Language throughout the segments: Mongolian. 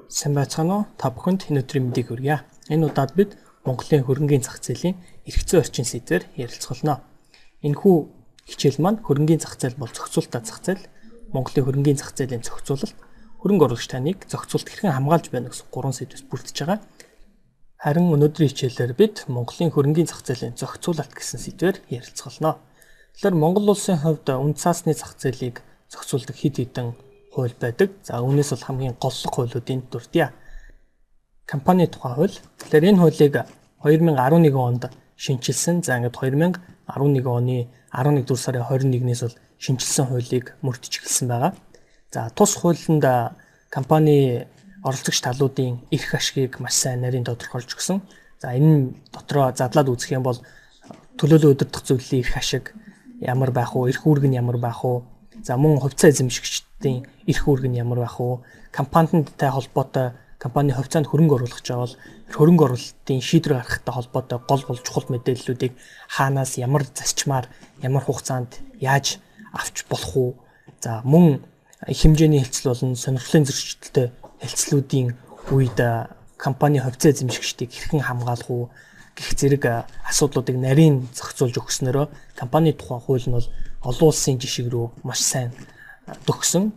Сайн байцгаана уу? Та бүхэнд энэ өдрийн мэндийг хүргье. Энэ удаад бид Монголын хөрөнгийн зах зээлийн эрх зүйн орчин сэдвээр ярилцах болно. Энэхүү хичээл маань хөрөнгийн зах зээл бол зохицуулалтаа зах зээл, Монголын хөрөнгийн зах зээлийн зохицуулалт, хөрөнгө оруулагч таныг зохицуулалт хэрхэн хамгаалж байна гэсэн гурван сэдвээс бүрдэж байгаа. Харин өнөөдрийн хичээлээр бид Монголын хөрөнгийн зах зээлийн зохицуулалт гэсэн сэдвээр ярилцах болно. Тэгэхээр Монгол улсын хувьд үнд цаасны зах зээлийг зохицуулдаг хэд хэдэн хууль байдаг. За үүнээс бол хамгийн голлох хуулиудын дурдъя. Компани тухай хууль. Тэгэхээр энэ хуулийг 2011 онд шинэчилсэн. За ингээд 2011 оны 11 сарын 21-ээс бол шинэчилсэн хуулийг мөрдөж эхэлсэн байгаа. За тус хуулинд компани оролцогч талуудын эрх ашгийг маш сайн нарийн тодорхойлж өгсөн. За энэ нь дотроо задлаад үзэх юм бол төлөөлөн удирдах зөвлөлийн эрх ашиг ямар байх вэ? Эрх үүрэг нь ямар байх вэ? За мөн хувьцаа эзэмшигчдийн эрх үүрэг нь ямар байх вэ? Компанитай холбоотой компани хувьцаанд хөрөнгө оруулах гэж бол хөрөнгө оруулалтын шийдвэр гаргахтай холбоотой гол бол чухал мэдээллүүдийг хаанаас ямар зарчмаар ямар хугацаанд яаж авч болох уу? За мөн их хэмжээний хэлцэл болон сонирхлын зөрчилтэй хэлцлүүдийн үед компани хувьцаа эзэмшигчдийг хэрхэн хамгаалах уу гэх зэрэг асуудлуудыг нарийн зохицуулж өгснөөрөө компани тухай хууль нь бол олон улсын жишг рүү маш сайн дөхсөн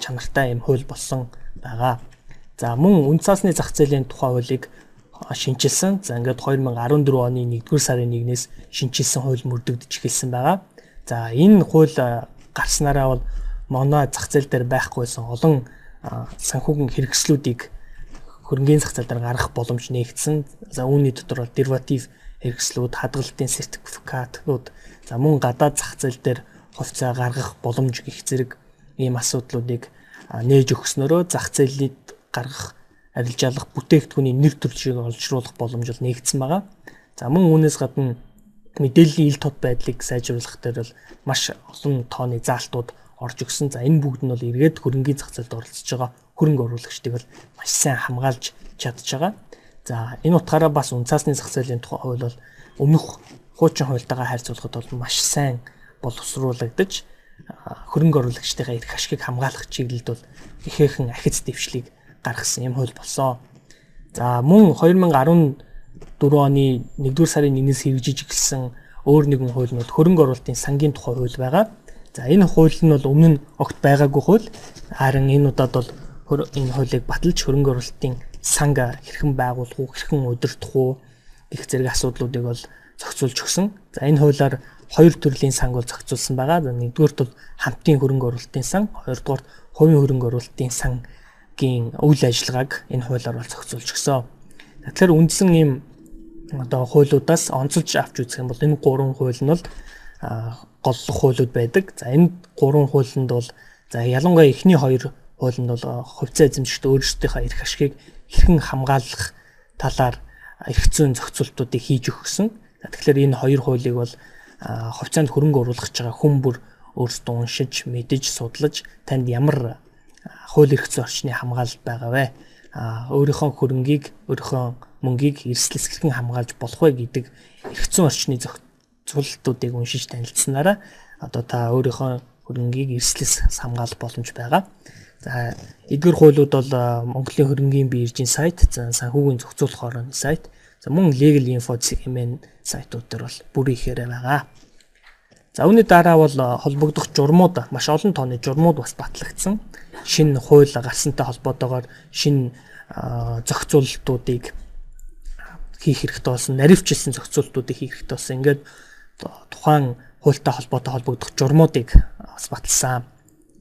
чанартай юм хууль болсон байгаа. За мөн үнд цаасны зах зээлийн тухай хуулийг шинэчилсэн. За ингээд 2014 оны 1-р сарын 1-ээс шинэчилсэн хууль мөрдөгдөж эхэлсэн байгаа. За энэ хууль гарснараа бол манай зах зээл дээр байхгүйсэн олон санхүүгийн хэрэгслүүдийг хөрөнгийн зах зээл дээр гаргах боломж нээгдсэн. За үүний дотор бол дериватив хэрэгслүүд, хадгалтын сертификатууд, за мөн гадаад зах зээл дээр хувьцаа гаргах боломж гэх зэрэг ийм асуудлуудыг нээж өгснөөрөө зах зээлийг гаргах, арилжаалах бүтээгдэхүүний нэр төршийг олжруулах боломж бол нээгдсэн байгаа. За мөн үүнээс гадна мэдээллийн ил тод байдлыг сайжруулах дээр бол маш олон тооны заалтууд орж өгсөн. За энэ бүгд нь бол эргээд хөрөнгийн зах зээлд оролцож байгаа хөрөнгө оруулагчдыг бол маш сайн хамгаалж чадж байгаа. За энэ утгаараа бас үн цаасны зах зээлийн тухай хууль бол өмнөх хуучин хуультайгаа харьцуулахад бол маш сайн боловсруулагдаж хөрөнгө оруулагчдын эрх ашгийг хамгаалах чиглэлд бол ихээхэн ахиц дэвшлийг гаргасан юм хууль болсон. За мөн 2014 оны 1-р сарын 1-ээс хэрэгжиж эхэлсэн өөр нэгэн хууль нь бол хөрөнгө оруулалтын сангийн тухай хууль байгаа. За энэ хууль нь бол өмнө нь огт байгаагүй хууль. Харин энэ удаад бол энэ хуулийг баталж хөрөнгө оруулалтын санг хэрхэн байгуулах уу, хэрхэн удирдах уу гэх зэрэг асуудлуудыг бол зохицуулж өгсөн. За энэ хуулиар хоёр төрлийн санг бол зохицуулсан байгаа. За нэгдүгээрт бол хамтын хөрөнгө оруулалтын сан, хоёрдугаарт хувийн хөрөнгө оруулалтын сангийн үйл ажиллагааг энэ хуулиар бол зохицуулж өгсөн. Тэгэхээр үндсэн ийм одоо хуулиудаас онцолж авч үзэх юм бол энэ гурван хууль нь бол голлох хуулиуд байдаг. За энэ гурван хуулинд бол за ялангуяа эхний хоёр хуулинд бол хувьцаа эзэмшигчд өөрсдийнхөө эрх ашгийг хэрхэн хамгаалах талаар эрх зүйн зохицуултуудыг хийж өгсөн. Тэгэхээр энэ хоёр хуулийг бол хувьцаанд хөрөнгө оруулах гэж байгаа хүн бүр өөрсдөө уншиж, мэдэж, судлаж танд ямар хууль эрх зүйн орчны хамгаалалт байгаа вэ? Өөрийнхөө хөрөнгийг, өөрийнхөө мөнгийг эрсдлээс хэрхэн хамгаалж болох вэ гэдэг эрх зүйн орчны зохицуултуудыг уншиж танилцсанараа одоо та өөрийнхөө хөрөнгийг эрсдлээс хамгаалах боломж байгаа. За эдгээр хуулиуд бол Монголын хөрөнгийн биржийн сайт, за санхүүгийн зохицуулах орны сайт, за мөн Legal Info CMN сайтууд дээр бол бүр ихээрээ байгаа. За үүний дараа бол холбогдох журмууд маш олон тооны журмууд бас батлагдсан. Шинэ хууль гарсантай холбоотойгоор шинэ зохицуултуудыг хийх хэрэгтэй болсон, наривчилсан зохицуултуудыг хийх хэрэгтэй болсон. Ингээд тухайн хуультай холбоотой холбогдох журмуудыг бас баталсан.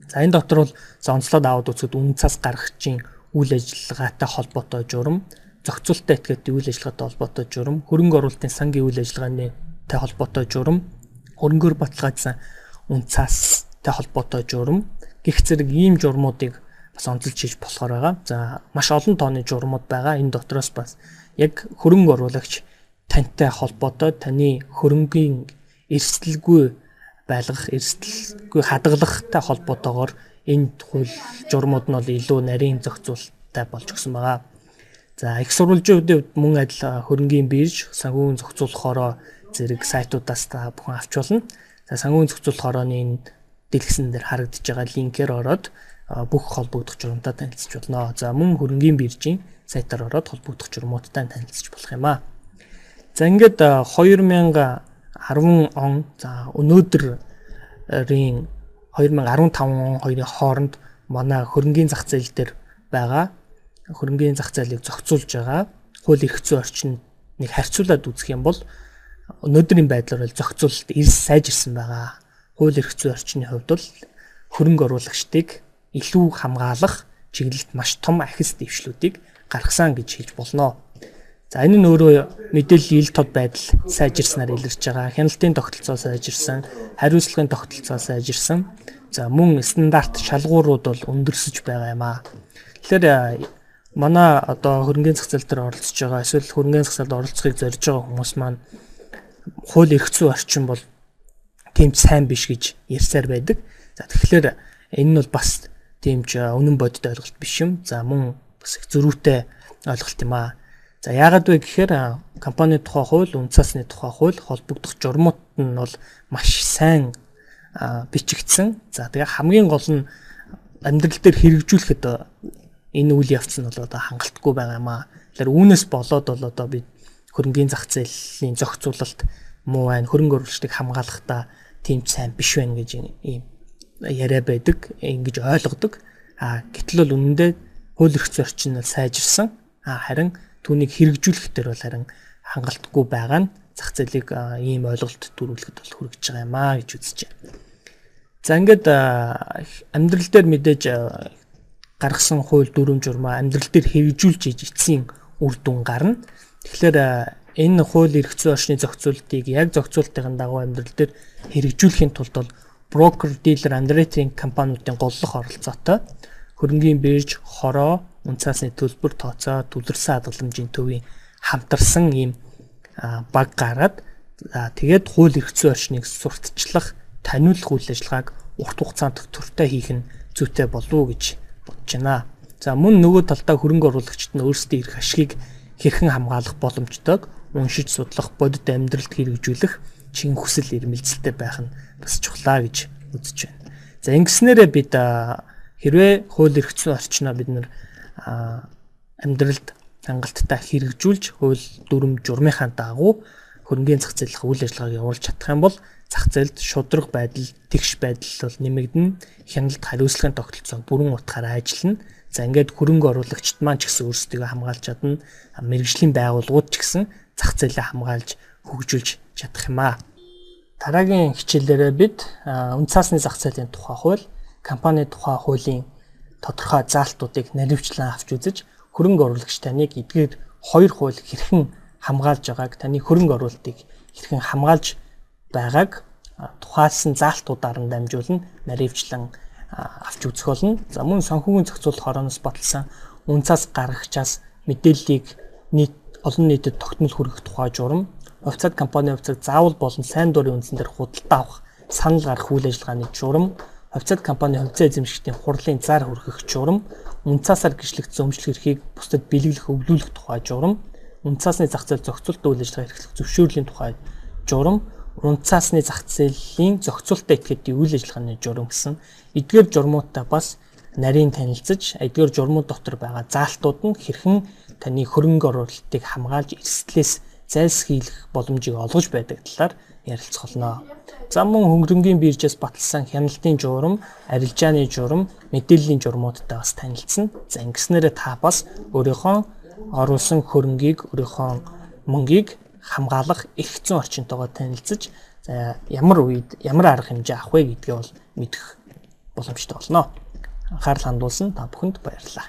За энэ дотор бол онцлоод аваад үзэхэд үн цас гаргагчийн үйл ажиллагаатай холбоотой журам, зохицуулттай этгээдийн үйл ажиллагаатай холбоотой журам, хөрөнгө оруулалтын сангийн үйл ажиллагааны холбоотой журам, хөрөнгөөр баталгаажсан үн цаастай холбоотой журам гэх зэрэг ийм журмуудыг бас онцолж хийж болохоор байгаа. За маш олон тооны журмууд байгаа. Энэ дотроос бас яг хөрөнгө оруулагч тантай холбоотой таны хөрөнгийн эрсдэлгүй байлгах, эрсдэлгүй хадгалахтай холбоотойгоор энэ хууль журмууд нь бол илүү нарийн зохицуулттай болж өгсөн байгаа. За их сурвалжийн хувьд мөн адил хөрөнгийн бирж, санхүүгийн зохицуулах хороо зэрэг сайтуудаас та бүхэн авч болно. За санхүүгийн зохицуулах хорооны энэ дэлгэсэн дээр харагдаж байгаа линкээр ороод бүх холбогдох журамтай танилцж болно. За мөн хөрөнгийн биржийн сайтаар ороод холбогдох журмуудтай танилцж болох юм аа. За ингээд 2010 он, за өнөөдрийн 2015 он хоёрын хооронд манай хөрөнгийн зах зээл дээр байгаа хөрөнгийн зах зээлийг зохицуулж байгаа хууль эрх зүйн орчныг харьцуулаад үзэх юм бол өнөөдрийн байдлаар бол зохицуулалт эрс сайжирсан байгаа. Хууль эрх зүйн орчны хувьд бол хөрөнгө оруулагчдыг илүү хамгаалах чиглэлд маш том ахис дэвшлүүдийг гаргасан гэж хэлж болно. За энэ нь өөрөө мэдээллийн ил тод байдал сайжирснаар илэрч байгаа. Хяналтын тогтолцоо сайжирсан, хариуцлагын тогтолцоо сайжирсан. За мөн стандарт шалгуурууд бол өндөрсөж байгаа юм аа. Тэгэхээр манай одоо хөрөнгийн зах зээл дээр оролцож байгаа эсвэл хөрөнгийн зах зээлд оролцохыг зорж байгаа хүмүүс маань хууль эрх зүйн орчин бол тийм ч сайн биш гэж ярьсаар байдаг. За тэгэхээр энэ нь бол бас тийм ч үнэн бодит ойлголт биш юм. За мөн бас их зөрүүтэй ойлголт юм аа. За яагаад вэ гэхээр компани тухай хууль, үнэ цаасны тухай хууль холбогдох журмууд нь бол маш сайн бичигдсэн. За тэгээ хамгийн гол нь амьдрал дээр хэрэгжүүлэхэд энэ үйл явц нь бол одоо хангалтгүй байгаа юм аа. Тэгэхээр үүнээс болоод бол одоо бид хөрөнгийн зах зээлийн зохицуулалт муу байна, хөрөнгө оруулагчдыг хамгаалахдаа тийм ч сайн биш байна гэж ийм яриа байдаг, ингэж ойлгодог. А гэтэл бол үнэндээ хууль эрх зүйн орчин нь сайжирсан. А харин түүнийг хэрэгжүүлэх дээр бол харин хангалтгүй байгаа нь зах зээлийг ийм ойлголт төрүүлэхэд бол хүргэж байгаа юм аа гэж үзэж байна. За ингээд амьдрал дээр мэдээж гаргасан хууль дүрэм журмаа амьдрал дээр хэрэгжүүлж иж эцсийн үр дүн гарна. Тэгэхээр энэ хууль эрх зүйн орчны зохицуултыг яг зохицуултын дагуу амьдрал дээр хэрэгжүүлэхийн тулд бол брокер, дилер, андеррайтинг компаниудын голлох оролцоотой хөрөнгийн бирж, хороо, үнэ цаасны төлбөр, тооцоо, түлэрсэн хадгаламжийн төвийн хамтарсан ийм баг гараад тэгээд хууль эрх зүйн орчныг сурталчлах, таниулах үйл ажиллагааг урт хугацаанд тогтвортой хийх нь зүйтэй болов уу гэж бодож байна. За мөн нөгөө талдаа хөрөнгө оруулагчид нь өөрсдийн эрх ашигыг хэрхэн хамгаалах боломжтойг уншиж судлах, бодит амьдралд хэрэгжүүлэх чин хүсэл эрмэлзэлтэй байх нь бас чухлаа гэж үзэж байна. За ингэснээрээ бид хэрвээ хууль эрх зүйн орчноо бид нар амьдралд хангалттай хэрэгжүүлж хууль дүрэм журмынхаа дагуу хөрөнгийн зах зээлийн үйл ажиллагааг явуулж чадах юм бол зах зээлд шударга байдал, тэгш байдал бол нэмэгдэнэ, хяналт хариуцлагын тогтолцоо бүрэн утгаараа ажиллана. За ингээд хөрөнгө оруулагчид маань ч гэсэн өөрсдийгөө хамгаалж чадна, мэргэжлийн байгууллагууд ч гэсэн зах зээлээ хамгаалж хөгжүүлж чадах юм аа. Дараагийн хичээлээрээ бид үнэ цаасны зах зээлийн тухай хууль, компани тухай хуулийн тодорхой заалтуудыг наривчлан авч үзэж хөрөнгө оруулагч таныг эдгээр хоёр хууль хэрхэн хамгаалж байгааг, таны хөрөнгө оруулалтыг хэрхэн хамгаалж байгааг тухайлсан заалтуудаар нь дамжуулан наривчлан авч үзэх болно. За мөн санхүүгийн зохицуулах хорооноос баталсан үнэ цаас гаргагчаас мэдээллийг нийт олон нийтэд тогтмол хүргэх тухай журам, хувьцаат компани хувьцааг заавал болон сайн дурын үндсэн дээр худалдаа авах санал гаргах үйл ажиллагааны журам, хувьцаат компани хувьцаа эзэмшигчдийн хурлын зар хүргэх журам, үнэ цаасаар гэрчлэгдсэн өмчлөх эрхийг бусдад бэлэглэх, өвлүүлэх тухай журам, үнэ цаасны зах зээл зохицуултын үйл ажиллагаа эрхлэх зөвшөөрлийн тухай журам, үнэ цаасны зах зээлийн зохицуулттай этгээдийн үйл ажиллагааны журам гэсэн эдгээр журмуудтай бас нарийн танилцаж, эдгээр журмууд дотор байгаа заалтууд нь хэрхэн таны хөрөнгө оруулалтыг хамгаалж эрсдлээс зайлсхийлэх боломжийг олгож байдаг талаар ярилцах болно. За мөн хөрөнгийн биржээс баталсан хяналтын журам, арилжааны журам, мэдээллийн журмуудтай бас танилцсан. За ингэснээрээ та бас өөрийнхөө оруулсан хөрөнгийг, өөрийнхөө мөнгийг хамгаалах эрх зүйн орчинтойгоо танилцаж, за ямар үед ямар арга хэмжээ авах вэ гэдгээ бол мэдэх боломжтой болно. Анхаарал хандуулсан та бүхэнд баярлалаа.